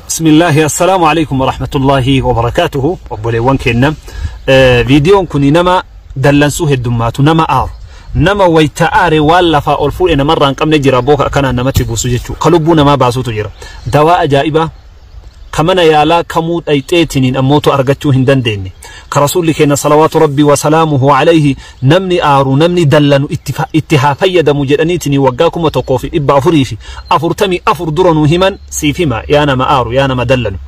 بسم الله السلام عليكم ورحمة الله وبركاته. Obboleewwan keenya, viidiyoon kun nama dallansuu heddummaatu, nama aaru, nama wayta aare waan lafaa ol fuudhe namarraa hin qabne jira. Booka akkanaan namatti buusu jechuudha, ka lubbuu namaa baasutu jira. Dawaa ajaa'ibaa ka mana yaalaa kamuu dhayxeetiniin ammootu argachuu hin dandeenye, ka Rasuulli keenya salawaatu Rabbii wasalaamuhu alayhi namni aaru, namni dallanu itti haa fayyadamu jedhaniitinii waggaa 1444 dura nuu himan siif hima. Yaa nama aaru, yaa nama dallanu,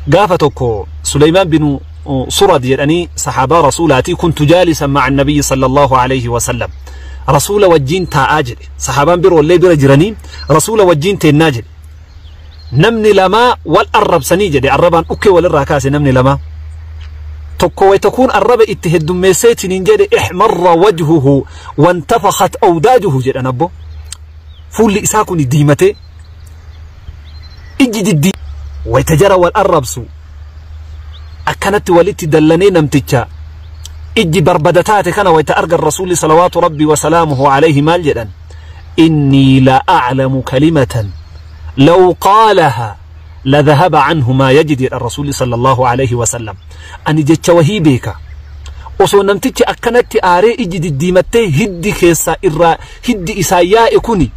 gaafa tokko Suleymaan binu Surad jedhanii, saxaabaa Rasuulaati. كنت جالسا مع النبي صلى الله عليه وسلم, Rasuula wajjiin taa'aa jedhe. Saxaabaan biroollee bira jiranii Rasuula wajjiin teennaa jedhe. Namni lamaa wal arrabsanii jedhe, arrabaan dhukkee walirraa kaase. Namni lamaa tokko wayta kun arraba itti heddummeesseetiniin jedhe, احمر وجهه وانتفخت أوداجه jedhan. Abbo, fuulli isaa kun diimatee ijji diddi. Wayta jara wal arrabsu akkanatti walitti dallanee, namticha ijji barbada taate kana wayta argan, Rasuulli salawaatu Rabbii wasalaamuhu alayhi maal jedhan? إني لأعلم كلمة لو قالها لذهب عنه ما يجد. الرسول صلى الله عليه وسلم ani jecha wahii beeka, osoo namtichi akkanatti aaree ijji diddiimattee hiddi keessaa irraa hiddi isaa yaa'e kuni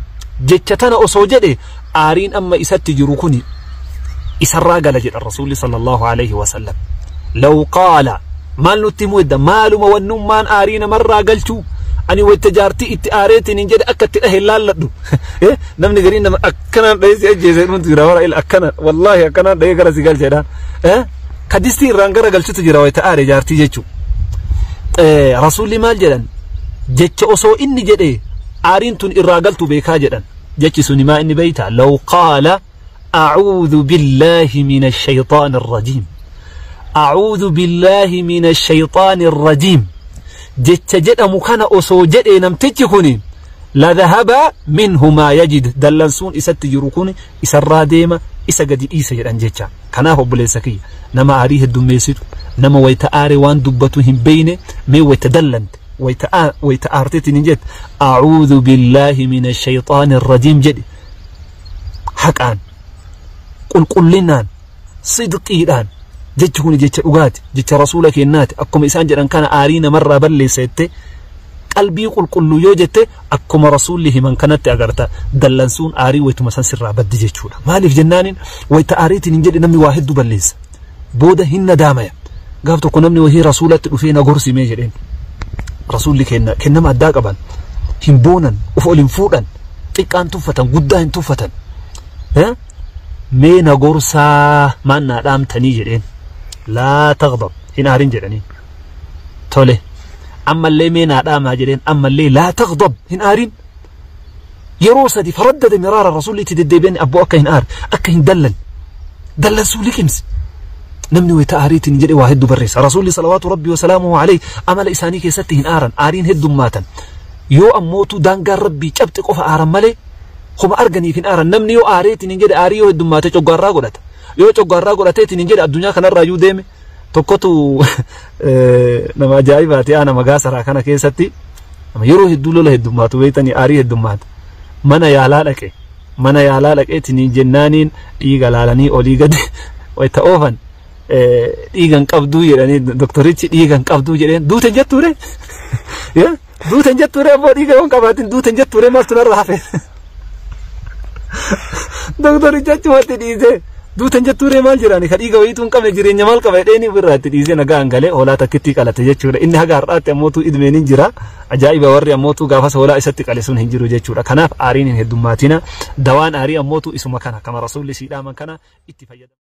jecha tana osoo jedhe, aariin amma isatti jiru kuni isarraa gala jedha Rasuulli صلى الله عليه وسلم. لو قال maal nutti himuu edda? Maaluma wannummaan aarii namarraa galchuu? Ani wayta jaartii itti aareetiin hin jedhe akka itti dhahe laalladhu. Namni gariin nama akkanaan dhahee si ajjeese nuti jira. Wara akkana, wallaahi, akkanaan dhahee gara si galcheedhaan kadistii irraan gara galchutu jira wayta aare jaartii jechuu. Rasuulli maal jedhan? Jecha osoo inni jedhe aariin tun irraa galtu beekaa jedhan. Jechi suni maa inni beeyta? لو قال أعوذ بالله من الشيطان الرجيم، أعوذ بالله من الشيطان الرجيم jecha jedhamu kana osoo jedhee namtichi kuni, لذهب منه ما يجد, dallansuun isatti jiru kun isarraa deema, isa gadi dhiisa jedhan jecha. Kanaaf obboleessa kiyya, nama aarii heddummeessitu, nama wayta aare waan dubbatu hin beeyne, mee wayta dallante, wayta aarteetiin hin jette أعوذ بالله من الشيطان الرجيم jedhi. Haqaan, qulqullinaan, sidqiidhaan, jechi kun jecha dhugaati, jecha Rasuula kennaati. Akkuma isaan jedhan kana aarii namarraa balleessa jette, qalbii qulqulluu yoo jette, akkuma Rasuulli himan kanatti agarta, dallansuun aarii waytuma san sirraa baddi jechuudha. Maaliif jennaaniin, wayta aariitiin hin jedhe namni waa hedduu balleessa, booda hin nadaamaya. Gaaf tokko namni wahii Rasuulatti dhufee na gorsimee jedheen. Rasuulli kenna kennama addaa qaban, hin boonan, uf ol hin fuudhan, xiqqaan tuffatan, guddaa hin tuffatan. Mee na gorsaa, maan naa dhaamtanii jedheen. لا تغضب, hin aarin jedhanii. Tole, ammallee mee naa dhaamaa jedheen. Ammallee لا تغضب, hin aarin. Yeroo sadi فردد مرارا, Rasuulli itti deddeebi'an, abboo, akka hin aar, akka hin dallan, dallansuu liqimsi. Namni wayita aariitiin jedhe waa hedduu barreessa. Rasuulli صلوات ربي وسلامه عليه amala isaanii keessatti hin aaran, aariin heddummaatan. Yoo ammootu daangaan Rabbii cabxe qofa aaran malee homa arganiif hin aaran. Namni yoo aareetiin hin jedhe, aarii yoo heddummaate, coggaarraa godhata. Yoo coggaarraa godhateetiin hin jedhe, addunyaa kanarraa iyyuu deeme. Tokkotu nama ajaa'ibaati, nama gaasaraa kana keessatti nama yeroo hedduu lola heddummaatu beeytanii, aarii heddummaata. Mana yaalaa dhaqe. Mana yaalaa dhaqeetiin jennaaniin dhiiga laalanii olii gadi wayta oofan, dhiigan qabduu jedhanii. Doktorichi dhiigan qabduu jedheen. Duuten jettuure, duuten jettuure, abboo, dhiiga yoon qabaatin duuten jettuure, maaltu narra hafe? Doktorichi achumatti dhiisee, duuten jettuure, maal jedhani, ka dhiiga wayituu hin qabne jireenya maal qaba jedheeni ofirraa itti dhiisee nagaan galee hoolaa takkitti qalate jechuudha. Inni haga har'aatti ammootu idmeen hin jira. Ajaa'iba, warri ammootu gaafas hoolaa isatti qale sun hin jiru jechuudha. Kanaaf aariin hin heddummaatina. Dawaan aarii ammootu isuma kana, kama Rasuulli sii dhaaman kana itti fayyadama.